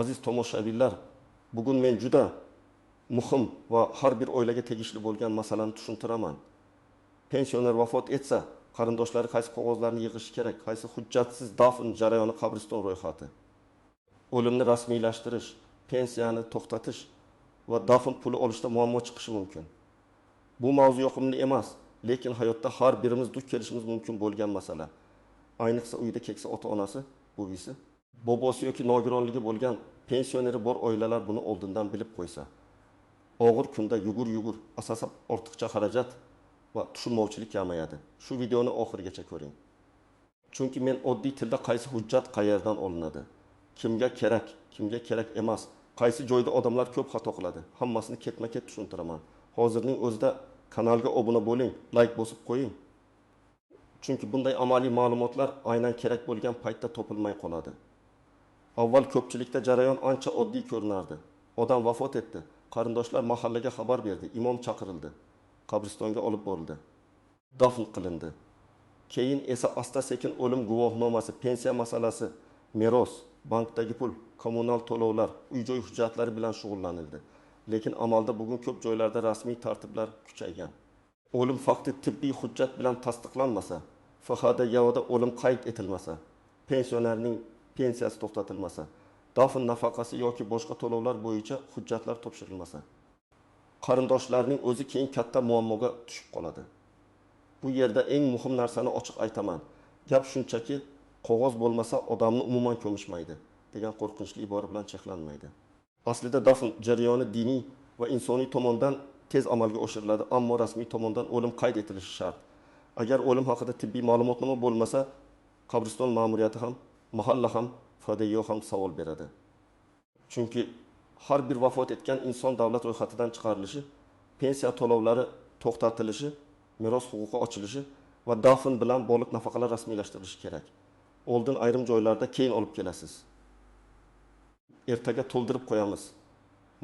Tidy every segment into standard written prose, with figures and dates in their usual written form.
Aziz tomoshabinlar, bugun men juda muhim va har bir oilaga tegishli bo'lgan masalani tushuntiraman. Pensioner vafot etsa, qarindoshlari qaysi qog'ozlarni yig'ishi kerak, qaysi hujjatsiz dafn jarayoni, qabriston ro'yxati. O'limni rasmiylashtirish, pensiyani to'xtatish va dafn puli olishda muammo chiqishi mumkin. Bu mavzu yoqimli emas, lekin hayotda har birimiz duch kelishimiz mumkin bo'lgan masala. Ayniqsa uyda keksa ota-onasi, buvisi, bobosi yoki nogironligi bo'lgan pensioneri bor oilalar buni oldindan bilib qo'ysa, og'ir kunda yugur-yugur, asosan ortiqcha xarajat va tushunmovchilik kamayadi. Shu videoni oxirigacha ko'ring. Chunki men oddiy tilda qaysi hujjat qayerdan olinadi, kimga kerak, kimga kerak emas, qaysi joyda odamlar ko'p xato qiladi, hammasini ketma-ket tushuntiraman. Hozirning o'zida kanalga obuna bo'ling, like bosib qo'ying. Chunki bunday amaliy ma'lumotlar aynan kerak bo'lgan paytda topilmay qoladi. Avval ko'pchilikda jarayon ancha oddiy ko'rinardi. Odam vafot etdi, qarindoshlar mahallaga xabar berdi, imom chaqirildi, qabristonga olib borildi, dafn qilindi. Keyin esa asta-sekin o'lim guvohnomasi, pensiya masalasi, meros, bankdagi pul, kommunal to'lovlar, uy-joy hujjatlari bilan shug'ullanildi. Lekin amalda bugun ko'p joylarda rasmiy tartiblar kuchaygan. O'lim fakti tibbiy hujjat bilan tasdiqlanmasa, FHDYoda o'lim qayd etilmasa, pensionerning pensiyasi to'xtatilmasa, dafn nafaqasi yoki boshqa to'lovlar bo'yicha hujjatlar topshirilmasa, qarindoshlarning o'zi keyin katta muammoga tushib qoladi. Bu yerda eng muhim narsani ochiq aytaman. Gap shunchaki qog'oz bo'lmasa odamni umuman ko'mishmaydi degan qo'rqinchli ibora bilan cheklanmaydi. Aslida dafn jarayoni diniy va insoniy tomondan tez amalga oshiriladi, ammo rasmiy tomondan o'lim qayd etilishi shart. Agar o'lim haqida tibbiy ma'lumotnoma bo'lmasa, qabriston ma'muriyati ham, mahalla ham, FHDYo ham savol beradi. Chunki har bir vafot etgan inson davlat ro'yxatidan chiqarilishi, pensiya to'lovlari to'xtatilishi, meros huquqi ochilishi va dafn bilan bog'liq nafaqalar rasmiylashtirilishi kerak. Oldin ayrim joylarda keyin olib kelasiz. Ertaga to'ldirib qo'yamiz,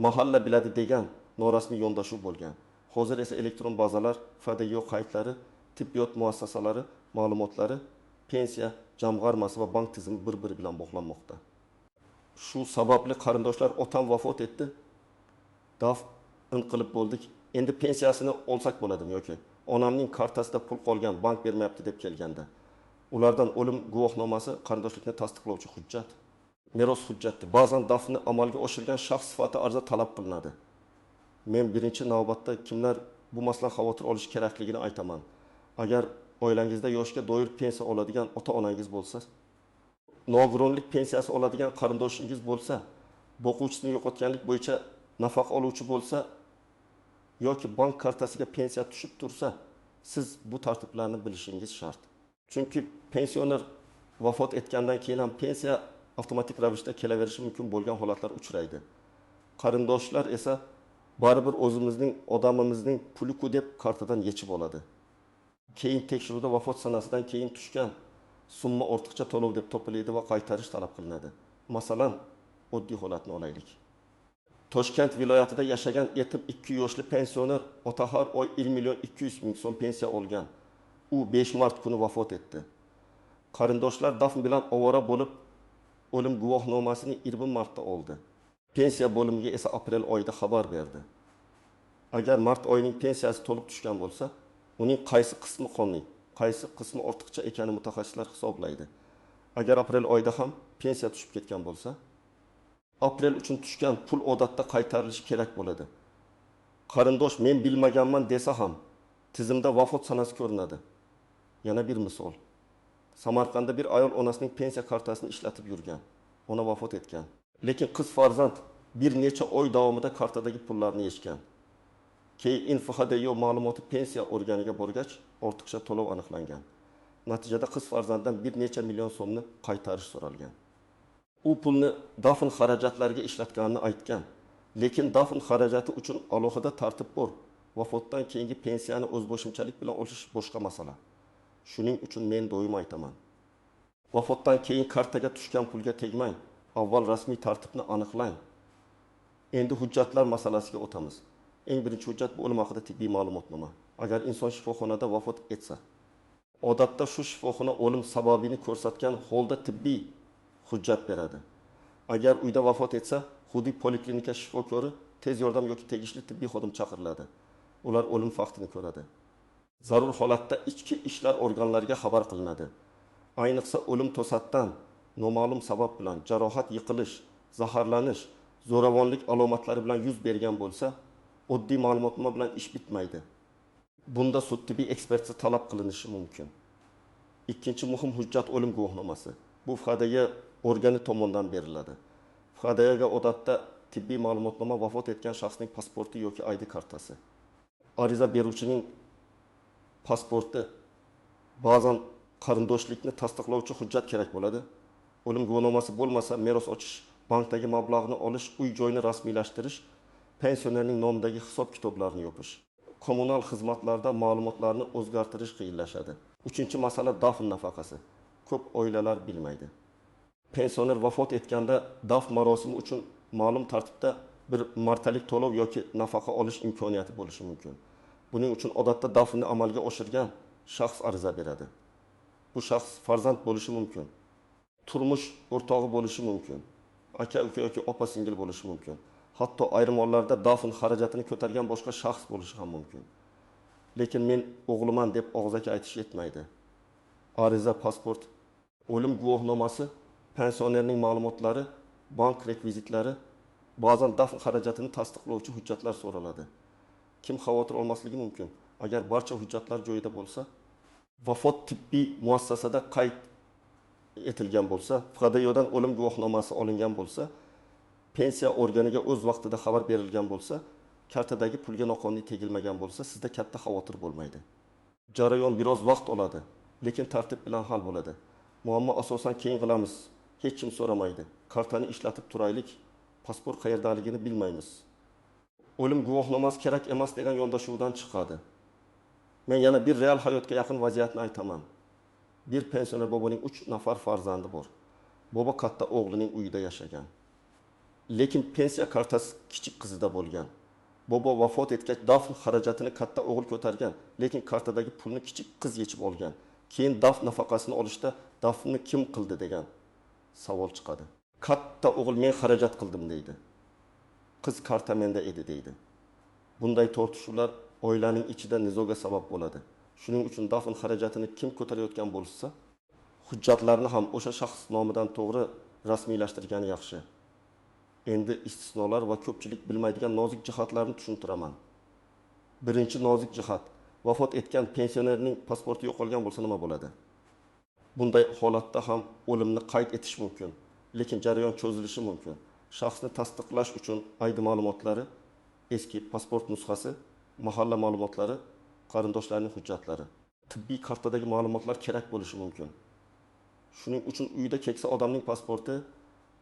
mahalla biladi degan norasmiy yondashuv bo'lgan. Hozir esa elektron bazalar, FHDYo qaydlari, tibbiyot muassasalari ma'lumotlari, pensiya jamg'armasi va bank tizimi bir-biri bilan bog'lanmoqda. Shu sababli qarindoshlar otam vafot etdi, dafn qilib bo'ldik, endi pensiyasini olsak bo'ladimi yoki onamning kartasida pul qolgan, bank bermayapti deb kelganda, ulardan o'lim guvohnomasi, qarindoshlikni tasdiqlovchi hujjat, meros hujjati, ba'zan dafnni amalga oshirgan shaxs sifatida arza talab qilinadi. Men birinchi navbatda kimlar bu masaladan xavotir olish kerakligini aytaman. Agar oilangizda yoshga doir pensiya oladigan ota-onangiz bo'lsa, nogironlik pensiyasi oladigan qarindoshingiz bo'lsa, boquvchisini yo'qotganlik bo'yicha nafaqa oluvchi bo'lsa yoki bank kartasiga pensiya tushib tursa, siz bu tartiblarni bilishingiz shart. Chunki pensioner vafot etgandan keyin ham pensiya avtomatik ravishda kelaverishi mumkin bo'lgan holatlar uchraydi. Qarindoshlar esa baribir o'zimizning odamimizning puli-ku deb kartadan yechib oladi. Keyin tekshiruvda vafot sanasidan keyin tushgan summa ortiqcha to'lov deb topiladi va qaytarish talab qilinadi. Masalan, oddiy holatni olaylik. Toshkent viloyatida yashagan 72 yoshli pensioner ota har oy 1 200 000 so'm pensiya olgan. U 5 mart kuni vafot etdi. Qarindoshlar dafn bilan ovora bo'lib, o'lim guvohnomasini 20 martda oldi. Pensiya bo'limiga esa aprel oyida xabar berdi. Agar mart oyining pensiyasi to'liq tushgan bo'lsa, uning qaysi qismi qonuniy, qaysi qismi ortiqcha ekani mutaxassislar hisoblaydi. Agar aprel oyida ham pensiya tushib ketgan bo'lsa, aprel uchun tushgan pul odatda qaytarilishi kerak bo'ladi. Qarindosh men bilmaganman desa ham tizimda vafot sanasi ko'rinadi. Yana bir misol. Samarqandda bir ayol onasining pensiya kartasini ishlatib yurgan. Ona vafot etgan. Lekin qiz farzand bir necha oy davomida kartadagi pullarni yechgan. Keyin FHDYo ma'lumoti pensiya organiga borgach, ortiqcha to'lov aniqlangan. Natijada qiz farzanddan bir necha million so'mni qaytarish so'ralgan. U pulni dafn xarajatlariga ishlatganini aytgan. Lekin dafn xarajati uchun alohida tartib bor. Vafotdan keyingi pensiyani o'zboshimchalik bilan olish boshqa masala. Shuning uchun men doim aytaman. Vafotdan keyin kartaga tushgan pulga tegmang. Avval rasmiy tartibni aniqlang. Endi hujjatlar masalasiga o'tamiz. Eng birinchi hujjat bu o'lim haqida tibbiy ma'lumotnoma. Agar inson shifoxonada vafot etsa, odatda shu shifoxona o'lim sababini ko'rsatgan holda tibbiy hujjat beradi. Agar uyda vafot etsa, hududiy poliklinika shifokori, tez yordam yoki tegishli tibbiy xodim chaqiriladi. Ular o'lim faktini ko'radi. Zarur holatda ichki ishlar organlariga xabar qilinadi. Ayniqsa, o'lim to'satdan, noma'lum sabab bilan, jarohat, yiqilish, zaharlanish, zo'ravonlik alomatlari bilan yuz bergan bo'lsa, oddiy ma'lumotnoma bilan ish bitmaydi. Bunda sud-tibbiy ekspertiza talab qilinishi mumkin. Ikkinchi muhim hujjat o'lim guvohnomasi. Bu FHDY organi tomonidan beriladi. FHDYga odatda tibbiy ma'lumotnoma, vafot etgan shaxsning pasporti yoki ID kartasi. Ariza beruvchining pasporti, ba'zan qarindoshlikni tasdiqlovchi hujjat kerak bo'ladi. O'lim guvohnomasi bo'lmasa, meros ochish, bankdagi mablag'ni olish, uy-joyni rasmiylashtirish, pensionerning nomidagi hisob-kitoblarni yopish, kommunal xizmatlarda ma'lumotlarni o'zgartirish qiyinlashadi. Uchinchi masala dafn nafaqasi. Ko'p oilalar bilmaydi. Pensioner vafot etganda dafn marosimi uchun ma'lum tartibda bir martalik to'lov yoki nafaqa olish imkoniyati bo'lishi mumkin. Buning uchun odatda dafnni amalga oshirgan shaxs ariza beradi. Bu shaxs farzand bo'lishi mumkin, turmush o'rtog'i bo'lishi mumkin, aka uka yoki opa singil bo'lishi mumkin. Hatto ayrim hollarda dafn xarajatini ko'targan boshqa shaxs bo'lishi ham mumkin. Lekin men o'g'liman deb og'zaki aytish yetmaydi. Ariza, pasport, o'lim guvohnomasi, pensionerning ma'lumotlari, bank rekvizitlari, ba'zan dafn xarajatini tasdiqlovchi hujjatlar so'raladi. Kim xavotir olmasligi mumkin? Agar barcha hujjatlar joyida bo'lsa, vafot tibbiy muassasada qayd etilgan bo'lsa, FHDYdan o'lim guvohnomasi olingan bo'lsa, pensiya organiga o'z vaqtida xabar berilgan bo'lsa, kartadagi pulga noqonuniy tegilmagan bo'lsa, sizda katta xavotir bo'lmaydi. Jarayon biroz vaqt oladi, lekin tartib bilan hal bo'ladi. Muammo asosan keyin qilamiz, hech kim so'ramaydi. Kartani ishlatib turaylik, pasport qayerdaligini bilmaymiz. O'lim guvohnomasi kerak emas degan yondashuvdan chiqadi. Men yana bir real hayotga yaqin vaziyatni aytaman. Bir pensioner boboning 3 nafar farzandi bor. Bobo katta o'g'lining uyida yashagan. Lekin pensiya kartasi kichik qizida bo'lgan. Bobo vafot etgach dafn xarajatini katta o'g'il ko'targan, lekin kartadagi pulni kichik qiz yechib olgan. Keyin dafn nafaqasini olishda dafnni kim qildi degan savol chiqadi. Katta o'g'il men xarajat qildim deydi. Qiz karta menda edi deydi. Bunday tortishuvlar oilaning ichida nizoga sabab bo'ladi. Shuning uchun dafn xarajatini kim ko'tarayotgan bo'lsa, hujjatlarni ham o'sha shaxs nomidan to'g'ri rasmiylashtirgani yaxshi. Endi istisnolar va ko'pchilik bilmaydigan nozik jihatlarni tushuntiraman. Birinchi nozik jihat: vafot etgan pensionerning pasporti yo'qolgan bo'lsa nima bo'ladi? Bunday holatda ham o'limni qayd etish mumkin, lekin jarayon cho'zilishi mumkin. Shaxsni tasdiqlash uchun ID ma'lumotlari, eski pasport nusxasi, mahalla ma'lumotlari, qarindoshlarning hujjatlari, tibbiy kartadagi ma'lumotlar kerak bo'lishi mumkin. Shuning uchun uyda keksa odamning pasporti,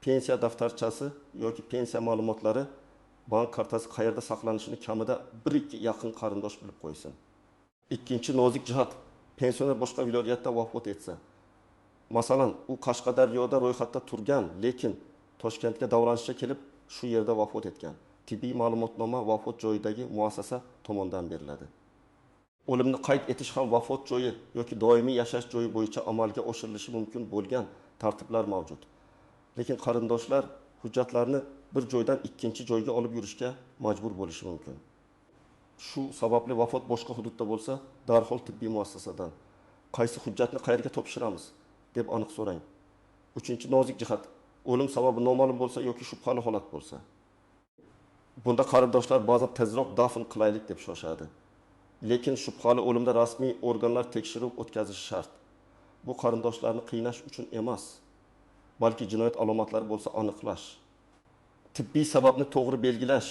pensiya daftarchasi yoki pensiya ma'lumotlari, bank kartasi qayerda saqlanishini kamida 1-2 yaqin qarindosh bilib qo'ysin. Ikkinchi nozik jihat: pensioner boshqa viloyatda vafot etsa. Masalan, u Qashqadaryoda ro'yxatda turgan, lekin Toshkentga davolanishga kelib shu yerda vafot etgan. Tibbiy ma'lumotnoma vafot joyidagi muassasa tomonidan beriladi. O'limni qayd etish ham vafot joyi yoki doimiy yashash joyi bo'yicha amalga oshirilishi mumkin bo'lgan tartiblar mavjud. Lekin qarindoshlar hujjatlarni bir joydan ikkinchi joyga olib yurishga majbur bo'lishi mumkin. Shu sababli vafot boshqa hududda bo'lsa, darhol tibbiy muassasadan qaysi hujjatni qayerga topshiramiz deb aniq so'rang. Uchinchi nozik jihat: o'lim sababi noma'lum bo'lsa yoki shubhali holat bo'lsa. Bunda qarindoshlar ba'zan tezroq dafn qilaylik deb shoshadi. Lekin shubhali o'limda rasmiy organlar tekshiruv o'tkazishi shart. Bu qarindoshlarni qiynash uchun emas, balki jinoyat alomatlari bo'lsa aniqlash, tibbiy sababni to'g'ri belgilash,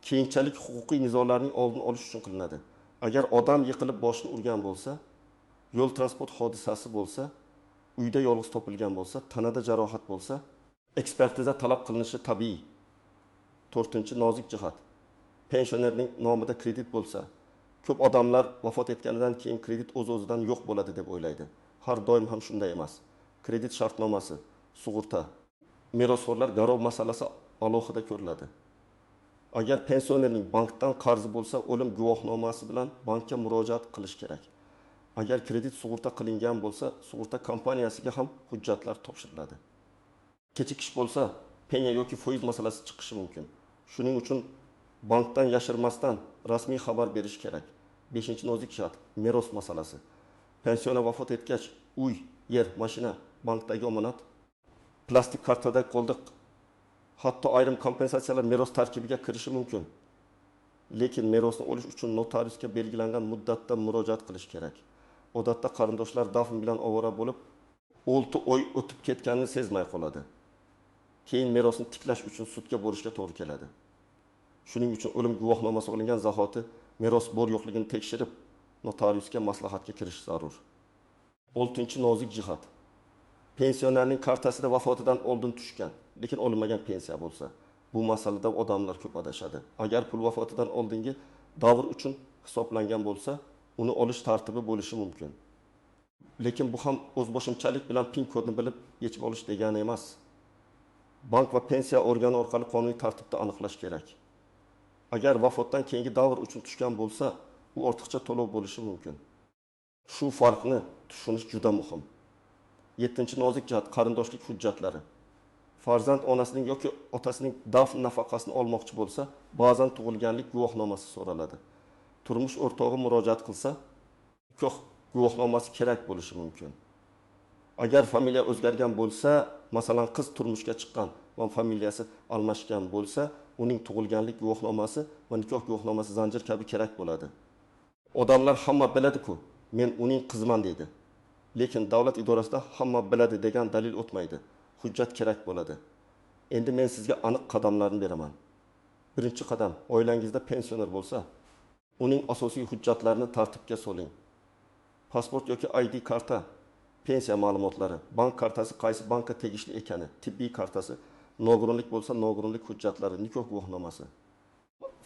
keyinchalik huquqiy nizolarning oldini olish uchun qilinadi. Agar odam yiqilib boshini urgan bo'lsa, yo'l transport hodisasi bo'lsa, uyda yolg'iz topilgan bo'lsa, tanada jarohat bo'lsa, ekspertiza talab qilinishi tabiiy. To'rtinchi nozik jihat: pensionerning nomida kredit bo'lsa, ko'p odamlar vafot etganidan keyin kredit o'z-o'zidan yo'q bo'ladi deb o'ylaydi. Har doim ham shunday emas. Kredit shartnomasi, sug'urta, merosxo'rlar garov masalasi alohida ko'riladi. Agar pensionerning bankdan qarzi bo'lsa, o'lim guvohnomasi bilan bankka murojaat qilish kerak. Agar kredit sug'urta qilingan bo'lsa, sug'urta kompaniyasiga ham hujjatlar topshiriladi. Kechikish bo'lsa, Penya yoki foiz masalasi chiqishi mumkin. Shuning uchun bankdan yashirmasdan rasmiy xabar berish kerak. Beshinchi nozik jihat: meros masalasi. Pensioner vafot etgach, uy, yer, mashina, bankdagi omonat, plastik kartadagi qoldiq, hatto ayrim kompensatsiyalar meros tarkibiga kirishi mumkin. Lekin merosni olish uchun notariusga belgilangan muddatda murojaat qilish kerak. Odatda qarindoshlar dafn bilan ovora bo'lib, 6 oy o'tib ketganini sezmay qoladi. Keyin merosni tiklash uchun sudga borishga to'g'ri keladi. Shuning uchun o'lim guvohnomasi olingan zahoti meros bor yo'qligini tekshirib, notariusga maslahatga kirish zarur. Oltinchi nozik jihat: pensionerning kartasida vafotidan oldin tushgan, lekin olinmagan pensiya bo'lsa, bu masalada odamlar ko'p adashadi. Agar pul vafotidan oldingi davr uchun hisoblangan bo'lsa, uni olish tartibi bo'lishi mumkin. Lekin bu ham o'zboshimchalik bilan PIN kodni bilib yechib olish degani emas. Bank va pensiya organi orqali qonuniy tartibda aniqlash kerak. Agar vafotdan keyingi davr uchun tushgan bo'lsa, u ortiqcha to'lov bo'lishi mumkin. Shu farqni tushunish juda muhim. Yettinchi nozik jihat: qarindoshlik hujjatlari. Farzand onasining yoki otasining dafn nafaqasini olmoqchi bo'lsa, ba'zan tug'ilganlik guvohnomasi so'raladi. Turmush o'rtog'i murojaat qilsa, nikoh guvohnomasi kerak bo'lishi mumkin. Agar familiya o'zgargan bo'lsa, masalan, qiz turmushga chiqqan va familiyasi almashgan bo'lsa, uning tug'ilganlik guvohnomasi va nikoh guvohnomasi zanjir kabi kerak bo'ladi. Odamlar hamma biladi-ku, men uning qiziman deydi. Lekin davlat idorasida hamma biladi degan dalil o'tmaydi. Hujjat kerak bo'ladi. Endi men sizga aniq qadamlarni beraman. Birinchi qadam: oilangizda pensioner bo'lsa, uning asosiy hujjatlarini tartibga soling. Pasport yoki ID karta, pensiya ma'lumotlari, bank kartasi qaysi bankka tegishli ekani, tibbiy kartasi, nogironlik bo'lsa nogironlik hujjatlari, nikoh guvohnomasi.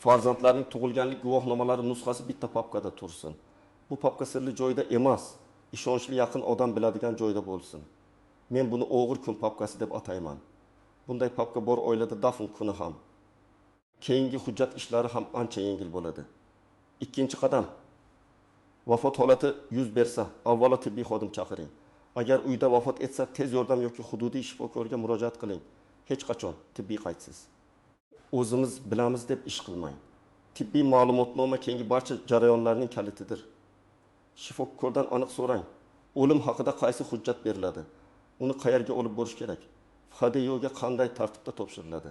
Farzandlarning tug'ilganlik guvohnomalari nusxasi bitta papkada tursin. Bu papka sirli joyda emas, ishonchli yaqin odam biladigan joyda bo'lsin. Men buni o'g'ir kun papkasi deb atayman. Bunday papka bor oilada dafn kuni ham, keyingi hujjat ishlari ham ancha yengil bo'ladi. Ikkinchi qadam: vafot holati yuz bersa, avvalo tibbiy xodim chaqiring. Agar uyda vafot etsa, tez yordam yoki hududiy shifokorga murojaat qiling. Hech qachon tibbiy qaydsiz. O'zimiz bilamiz deb ish qilmang. Tibbiy ma'lumotnoma keyingi barcha jarayonlarning kalitidir. Shifokordan aniq so'rang. O'lim haqida qaysi hujjat beriladi? Uni qayerga olib borish kerak? FHDYoga qanday tartibda topshiriladi?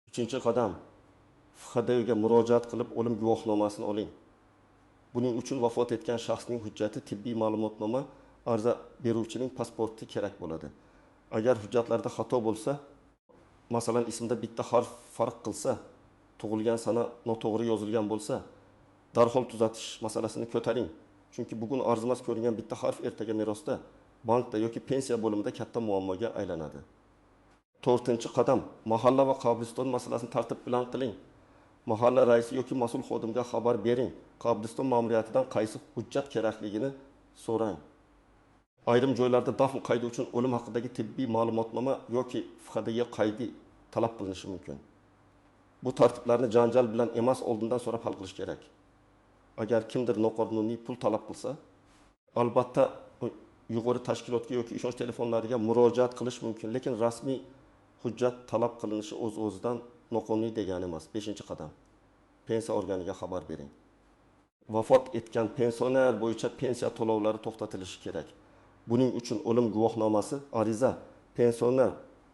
Uchinchi qadam: FHDYoga murojaat qilib o'lim guvohnomasini oling. Buning uchun vafot etgan shaxsning hujjati, tibbiy ma'lumotnoma, arza beruvchining pasporti kerak bo'ladi. Agar hujjatlarda xato bo'lsa, masalan, ismda bitta harf farq qilsa, tug'ilgan sana noto'g'ri yozilgan bo'lsa, darhol tuzatish masalasini ko'taring. Chunki bugun arzimas ko'ringan bitta harf ertaga merosda, bankda yoki pensiya bo'limida katta muammoga aylanadi. To'rtinchi qadam: mahalla va qabriston masalasini tartib bilan qiling. Mahalla raisi yoki mas'ul xodimga xabar bering. Qabriston ma'muriyatidan qaysi hujjat kerakligini so'rang. Ayrim joylarda dafn qaydi uchun o'lim haqidagi tibbiy ma'lumotnoma yoki FHDY qaydi talab qilinishi mumkin. Bu tartiblarni janjal bilan emas, oldindan so'rab hal qilish kerak. Agar kimdir noqonuniy pul talab qilsa, albatta yuqori tashkilotga yoki ishonch telefonlariga murojaat qilish mumkin, lekin rasmiy hujjat talab qilinishi o'z-o'zidan noqonuniy degani emas. Beshinchi qadam: pensiya organiga xabar bering. Vafot etgan pensioner bo'yicha pensiya to'lovlari to'xtatilishi kerak. Buning uchun o'lim guvohnomasi, ariza, pensioner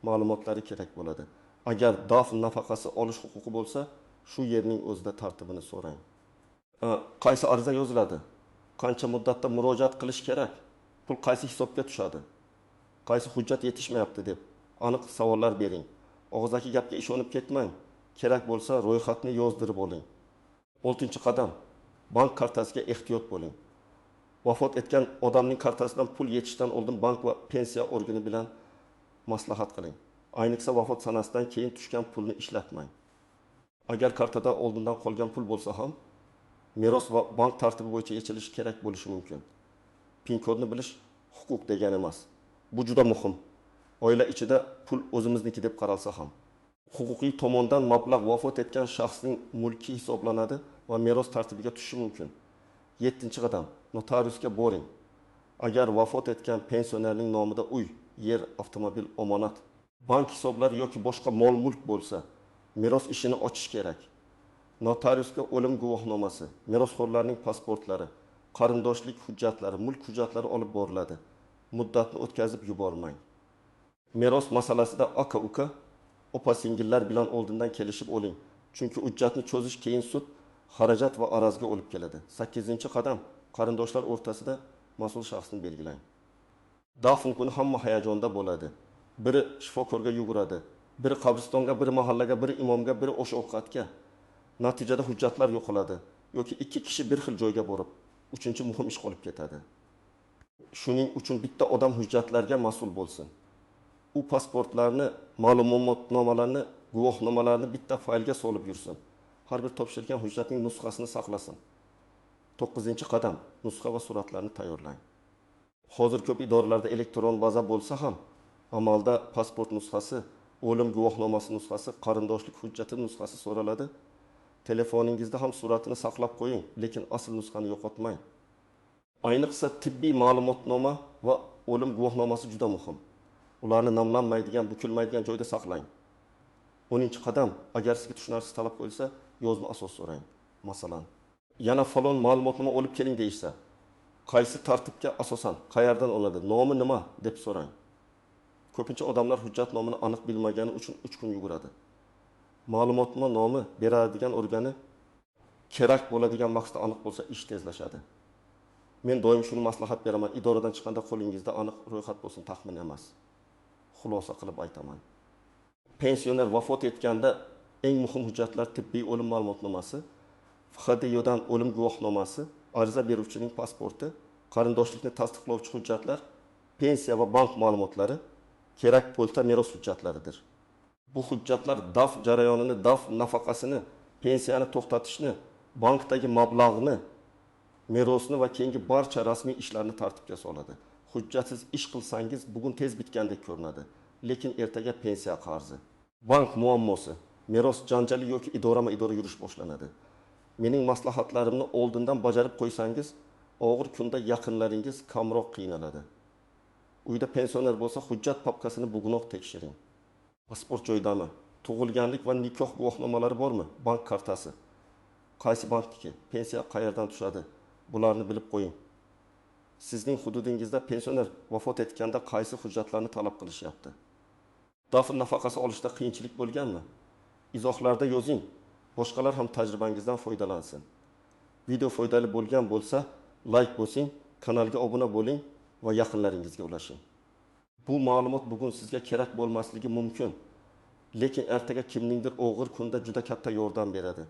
ma'lumotlari kerak bo'ladi. Agar dafn nafaqasi olish huquqi bo'lsa, shu yerning o'zida tartibini so'rang. Qaysi ariza yoziladi? Qancha muddatda murojaat qilish kerak? Pul qaysi hisobga tushadi? Qaysi hujjat yetishmayapti deb aniq savollar bering. Og'zaki gapga ishonib ketmang. Kerak bo'lsa ro'yxatni yozdirib oling. Oltinchi qadam: bank kartasiga ehtiyot bo'ling. Vafot etgan odamning kartasidan pul yechishdan oldin bank va pensiya organi bilan maslahat qiling. Ayniqsa vafot sanasidan keyin tushgan pulni ishlatmang. Agar kartada oldindan qolgan pul bo'lsa ham, meros va bank tartibi bo'yicha yechilishi kerak bo'lishi mumkin. PIN kodni bilish huquq degani emas. Bu juda muhim. Oila ichida pul o'zimizniki deb qaralsa ham, huquqiy tomondan mablag' vafot etgan shaxsning mulki hisoblanadi va meros tartibiga tushishi mumkin. Yettinchi qadam: notariusga boring. Agar vafot etgan pensionerning nomida uy, yer, avtomobil, omonat, Bank hisoblari yoki boshqa mol-mulk bo'lsa, meros ishini ochish kerak. Notariusga o'lim guvohnomasi, merosxo'rlarning pasportlari, qarindoshlik hujjatlari, mulk hujjatlari olib boriladi. Muddatni o'tkazib yubormang. Meros masalasida aka-uka, opa-singillar bilan oldindan kelishib oling. Chunki hujjatni cho'zish keyin sud, xarajat va arazga olib keladi. Sakkizinchi qadam: qarindoshlar o'rtasida mas'ul shaxsni belgilang. Dafn kuni hamma hayajonda bo'ladi. Biri shifokorga yuguradi, biri qabristonga, biri mahallaga, biri imomga, biri osh ovqatga. Natijada hujjatlar yo'qoladi yoki ikki kishi bir xil joyga borib, uchinchi muhim ish qolib ketadi. Shuning uchun bitta odam hujjatlarga mas'ul bo'lsin. U pasportlarni, ma'lumotnomalarni, guvohnomalarni bitta faylga solib yursin. Har bir topshirilgan hujjatning nusxasini saqlasin. To'qqizinchi qadam: nusxa va suratlarni tayyorlang. Hozir ko'p idoralarda elektron baza bo'lsa ham, amalda pasport nusxasi, o'lim guvohnomasi nusxasi, qarindoshlik hujjati nusxasi so'raladi. Telefoningizda ham suratini saqlab qo'ying, lekin asl nusxani yo'qotmang. Ayniqsa tibbiy ma'lumotnoma va o'lim guvohnomasi juda muhim. Ularni namlanmaydigan, bukilmaydigan joyda saqlang. 10 qadam: agar sizga tushunarsiz talab qo'yilsa, yozma asos so'rang. Masalan, yana falon ma'lumotnoma olib keling deyishsa, qaysi tartibga asosan, qayerdan olinadi, nomi nima deb so'rang. Ko'pincha odamlar hujjat nomini aniq bilmagani uchun 3 kun yuguradi. Ma'lumotnoma nomi, beradigan organi, kerak bo'ladigan maqsad aniq bo'lsa, ish tezlashadi. Men doim shuni maslahat beraman, idoradan chiqqanda qo'lingizda aniq ro'yxat bo'lsin, taxmin emas. Xulosa qilib aytaman. Pensioner vafot etganda eng muhim hujjatlar tibbiy o'lim ma'lumotnomasi, FHDYdan o'lim guvohnomasi, ariza beruvchining pasporti, qarindoshlikni tasdiqlovchi hujjatlar, pensiya va bank ma'lumotlari, kerak bo'lsa meros hujjatlaridir. Bu hujjatlar dafn jarayonini, dafn nafaqasini, pensiyani to'xtatishni, bankdagi mablag'ni, merosni va keyingi barcha rasmiy ishlarni tartibga soladi. Hujjatsiz ish qilsangiz bugun tez bitgandek ko'rinadi, lekin ertaga pensiya qarzi, bank muammosi, meros janjali yoki idorama-idora yurish boshlanadi. Mening maslahatlarimni oldindan bajarib qo'ysangiz, og'ir kunda yaqinlaringiz kamroq qiynaladi. Uyda pensioner bo'lsa, hujjat papkasini bugunoq tekshiring. Pasport joyidami? Tug'ilganlik va nikoh guvohnomalari bormi? Bank kartasi. Qaysi bankniki? Pensiya qayerdan tushadi? Bularni bilib qo'ying. Sizning hududingizda pensioner vafot etganda qaysi hujjatlarni talab qilishyapti? Dafn nafaqasi olishda qiyinchilik bo'lganmi? Izohlarda yozing. Boshqalar ham tajribangizdan foydalansin. Video foydali bo'lgan bo'lsa, like bosing, kanalga obuna bo'ling va yaqinlaringizga ulashing. Bu ma'lumot bugun sizga kerak bo'lmasligi mumkin, lekin ertaga kimningdir og'ir kunda juda katta yordam beradi.